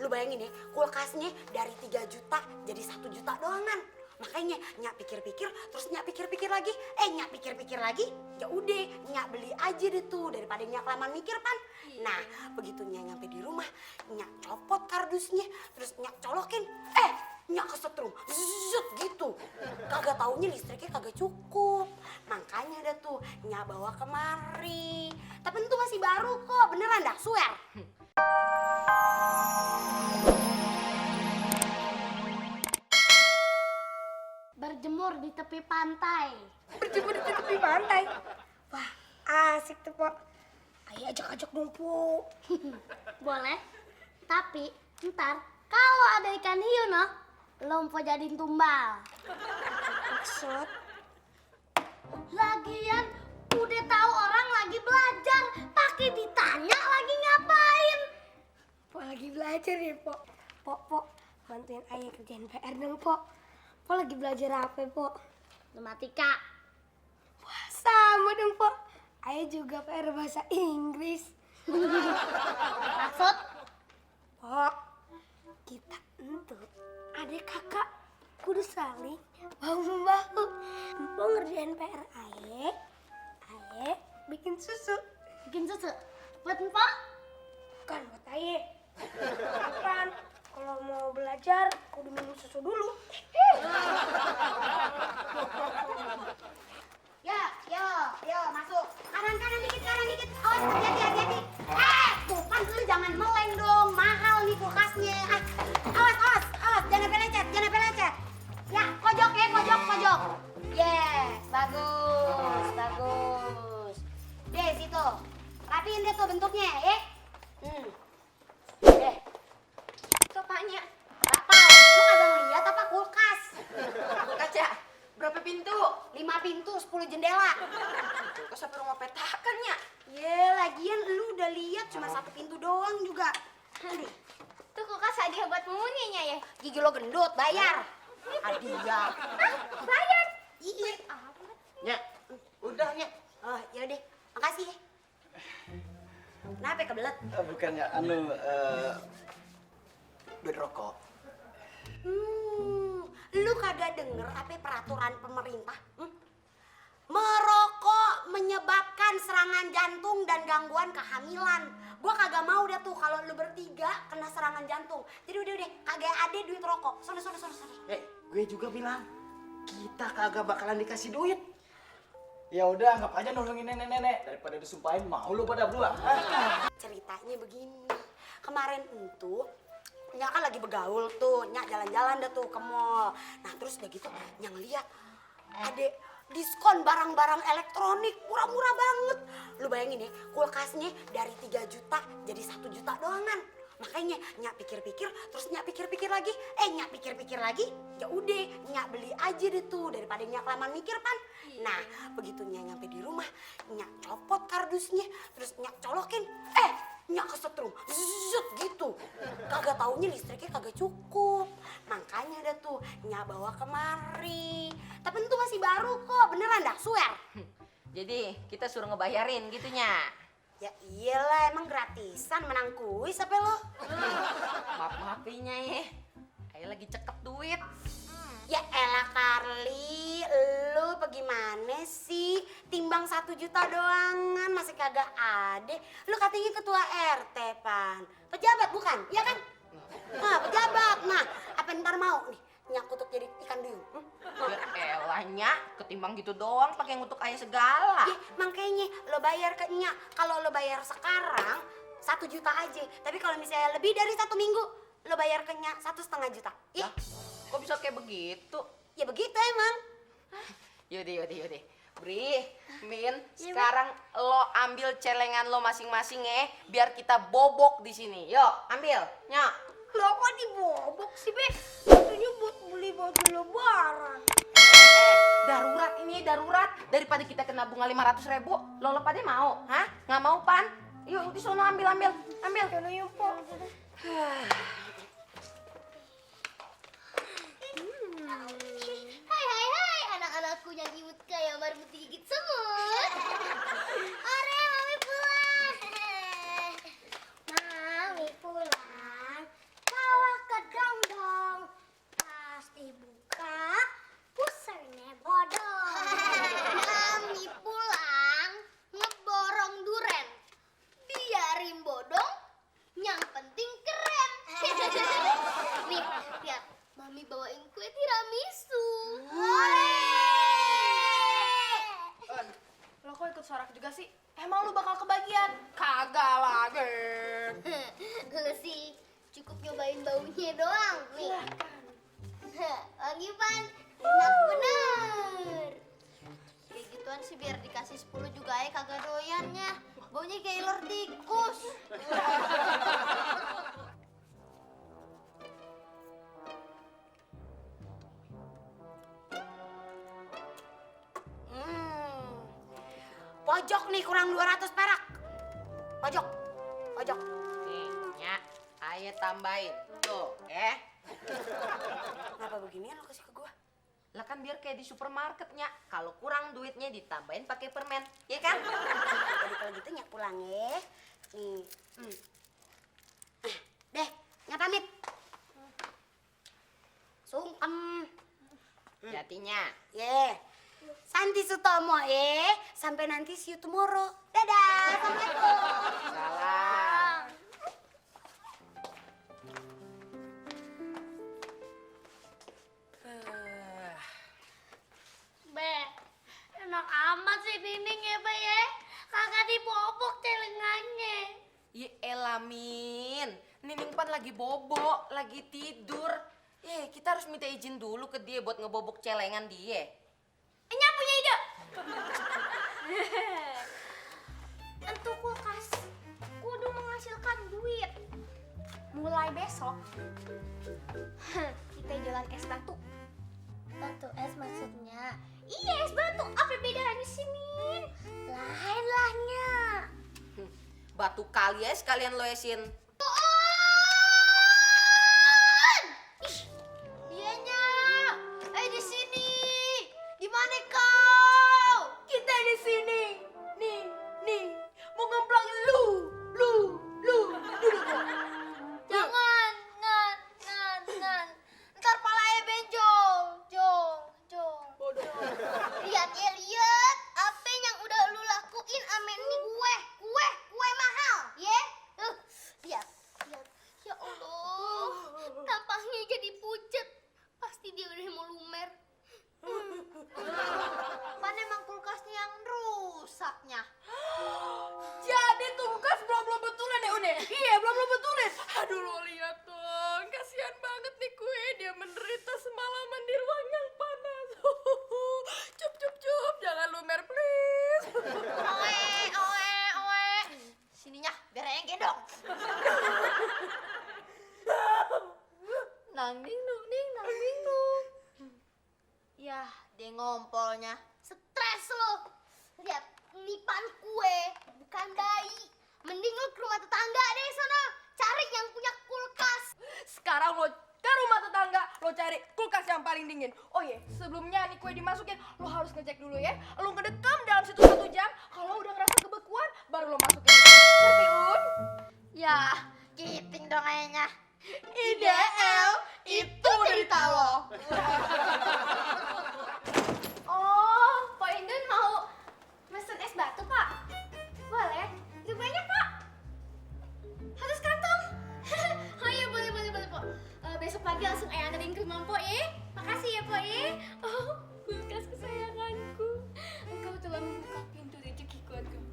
Lu bayangin ya, kulkasnya dari 3 juta jadi 1 juta doangan. Makanya Nyak pikir-pikir, terus Nyak pikir-pikir lagi. Nyak pikir-pikir lagi, ya udah Nyak beli aja deh tuh daripada Nyak kelamaan mikir pan. Nah, begitu Nyak nyampe di rumah, Nyak copot kardusnya, terus Nyak colokin. Nyak kesetrum, zzzz gitu. Kagak taunya listriknya kagak cukup. Makanya ada tuh Nyak bawa kemari. Tapi itu masih baru kok, beneran dah, swear. Berjemur di tepi pantai. Berjemur di tepi pantai. Wah, asik tuh, Pok. Ayo ajak-ajak dong, Pok. Boleh. Tapi ntar kalau ada ikan hiu noh, lo mau jadiin tumbal. Maksud? Lagian udah tahu orang lagi belajar, pakai ditanya lagi ngapain? Pok lagi belajar ya, Pok. Pok, bantuin Ayah kerjain PR dong, Pok. Pok lagi belajar apa, Pok? Matematika. Wah, sama dong, Pok. Ayah juga PR bahasa Inggris. Maksud? Pok, kita entut adik kakak kudu saling bahu-membahu. Empok ngerjain PR Ayah bikin susu. Bikin susu. Buat empok? Bukan buat Ayah. Bukan, kalau mau belajar kudu minum susu dulu. Yo, masuk. Kanan dikit. Awas, hati-hati. Bukan lu jangan meleng dong. Mahal nih kulkasnya. Awas. Jangan sampai lecet. Ya, pojok. Yes, bagus. Deh, situ. Rapiin deh tuh bentuknya, ya. Deh. Itu apanya? Apa? Lu kagak ngeliat apa kulkas? Kaca. Berapa pintu? 5 pintu, 10 jendela. Kok sampai rumah petakan ya? Lagian lu udah lihat cuma 1 pintu doang juga. Aduh, Tuh kulkas hadiah buat Mumuninya ya? gigi lo gendut, bayar. Hadiah. Bayar. Iya. Nya, udah Nya. Oh, yaudah. Makasih ya. Kenapa kebelet? Bukannya duit rokok. Lu kagak denger apa peraturan pemerintah? Merokok menyebabkan serangan jantung dan gangguan kehamilan. Gua kagak mau deh tuh kalau lu bertiga kena serangan jantung. Jadi udah, kagak ada duit rokok. Sono. Gue juga bilang kita kagak bakalan dikasih duit. Ya udah, anggap aja nolongin nenek-nenek daripada disumpahin mau lu pada berdua. Ceritanya begini. Kemarin itu Nyak kan lagi begaul tuh, Nyak jalan-jalan dah tuh ke mall. Nah terus udah gitu Nyak ngeliat ada diskon barang-barang elektronik murah-murah banget. Lu bayangin ya, kulkasnya dari 3 juta jadi 1 juta doangan. Makanya Nyak pikir-pikir, terus Nyak pikir-pikir lagi. Nyak pikir-pikir lagi, ya udah Nyak beli aja deh tuh daripada Nyak kelamaan mikir pan. Nah begitu Nyak nyampe di rumah, Nyak copot kardusnya, terus Nyak colokin. Nyak kesetrum, zzzz gitu. Kagak taunya listriknya kagak cukup. Makanya ada tuh Nyak bawa kemari. Tapi itu masih baru kok, beneran dah, swear. Jadi kita suruh ngebayarin gitunya. Ya iyalah, emang gratisan menang kuis apa lo? Maaf-maafinya ya. Kayak lagi cekep duit. Ya elah Carly, lu bagaimana sih? Timbang 1 juta doangan masih kagak ada. Lu katanya ketua RT, Pan. Pejabat bukan? Iya kan? Nah, pejabat. Nah, apa ntar mau nih Nyak kutuk jadi ikan duyung? Ya elahnya, ketimbang gitu doang pakai ngutuk ayah segala. Ya, makanya lo bayar ke Nyak. Kalau lo bayar sekarang 1 juta aja. Tapi kalau misalnya lebih dari 1 minggu, lo bayar ke Nyak 1,5 juta. Ih, Kok bisa kayak begitu? ya begitu emang. Yaudah. Bri, Min, sekarang lo ambil celengan lo masing-masing ya, biar kita bobok di sini. Yuk, ambil. Nyak. Lo kok dibobok sih, Be? Katanya buat beli baju lebaran. Darurat ini, darurat. Daripada kita kena bunga 500.000, lo pada mau? Hah? Nggak mau, Pan? Yuk, di sono ambil. Karena yuk, Pok. Hai, anak-anakku yang imut kayak marmut digigit semut. Ore, mami pulang. Mami pulang. sih? Emang lu bakal kebagian? Kagak lagi. Lu sih cukup nyobain baunya doang nih. Wangi pan, enak bener. Kayak gituan sih biar dikasih 10 juga kagak doyannya. Baunya kayak ular tikus. Pojok nih kurang 200 perak. Pojok. Pojok. Nih, Nya, ayo tambahin. Tuh, Kenapa beginian lo kasih ke gua? Lah kan biar kayak di supermarket, Nya. Kalau kurang duitnya ditambahin pakai permen, ya kan? Jadi kalau gitu Nyak pulang ya. Nih. Deh, Nyak pamit. Sungkem. Jatinya. Ye. Santi Sutomo sampai nanti see you tomorrow. Dadah. Assalamualaikum. Salam. Be, enak amat sih Nining ya, Be ya. Kagak dibobok celengannya. Ya elamin, Nining Pan lagi bobo, lagi tidur. Kita harus minta izin dulu ke dia buat ngebobok celengan dia. Enya punya ide. Entu kulkas kudu menghasilkan duit. Mulai besok kita jualan es batu. Batu es maksudnya? Iya es batu. Apa bedanya sih Min? Lain lahnya. Batu kali ya sekalian lo esin. Dianya, di sini. Di mana kau? Kita di sini. Nih. Mau ngemplang lu. Jangan, ngan. Ntar palanya benjol. Jol. Bodoh. Lihat. Apa yang udah lu lakuin ame ini kue mahal, ye? Lihat. Ya Allah, tampaknya jadi pucet. Pasti dia udah mau lumer. Pan emang kulkasnya yang rusaknya. Jadi tuh kulkas belum betulin ya Une? Iya belum betulin. Aduh lo lihat dong, kasihan banget nih kue, dia menderita semalaman di ruang yang panas. Cup, jangan lumer please. Oe. Sininya biar yang gendong. Nang ding. Yah, dia ngompolnya. Stres lo. Lihat, nipan kue, bukan bayi. Mending lo ke rumah tetangga deh sono. Cari yang punya kulkas. Sekarang lo ke rumah tetangga, lo cari kulkas yang paling dingin. Oh iya, sebelumnya nih kue dimasukin, lo harus ngecek dulu ya. Lo ngedekam dalam situ 1 jam, kalau udah ngerasa kebekuan, baru lo masukin. Ngerti Un? Ya, kiting dong kayaknya. Ideal, itu derita lo. Oh, Pak Indun mau mesen es batu, Pak? Boleh? Lebih banyak, Pak? 100 kantong? Oh iya, boleh, Pak. Besok pagi langsung anterin ke rumah Mpok, ya. Makasih ya, Pak, ya. Oh, kulkas kesayanganku. Engkau telah membuka pintu rezekiku, Agam.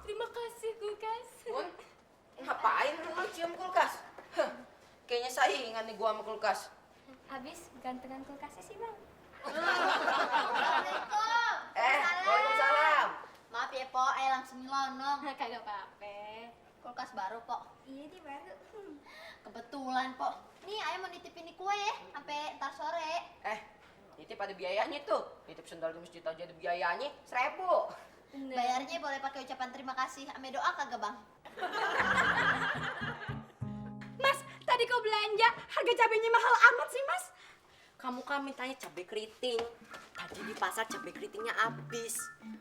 Terima kasih, kulkas. Bun, ngapain lu cium kulkas? Kayaknya saingan nih gua sama kulkas. Habis gantengan kulkasnya sih, Bang. Waalaikumsalam. Maaf ya, Po, ayah langsung nyelonong. Kagak apa-apa. Kulkas baru, Po. Iya, di baru. Kebetulan, Po. Nih, ayah mau nitipin di kue ya, sampai ntar sore. Nitip ada biayanya tuh. Nitip sendal di masjid aja ada biayanya 1.000. Bayarnya boleh pakai ucapan terima kasih. Ame doa kagak, Bang? Mas, tadi kau belanja, harga cabenya mahal amat sih Mas. Kamu kan mintanya cabai keriting. Tadi di pasar cabai keritingnya habis.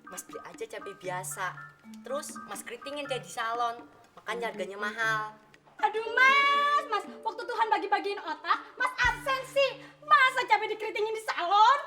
Mas beli aja cabai biasa. Terus Mas keritingin kayak di salon. Makanya harganya mahal. Aduh Mas, waktu Tuhan bagi-bagiin otak, Mas absen sih. Masa cabai dikeritingin di salon?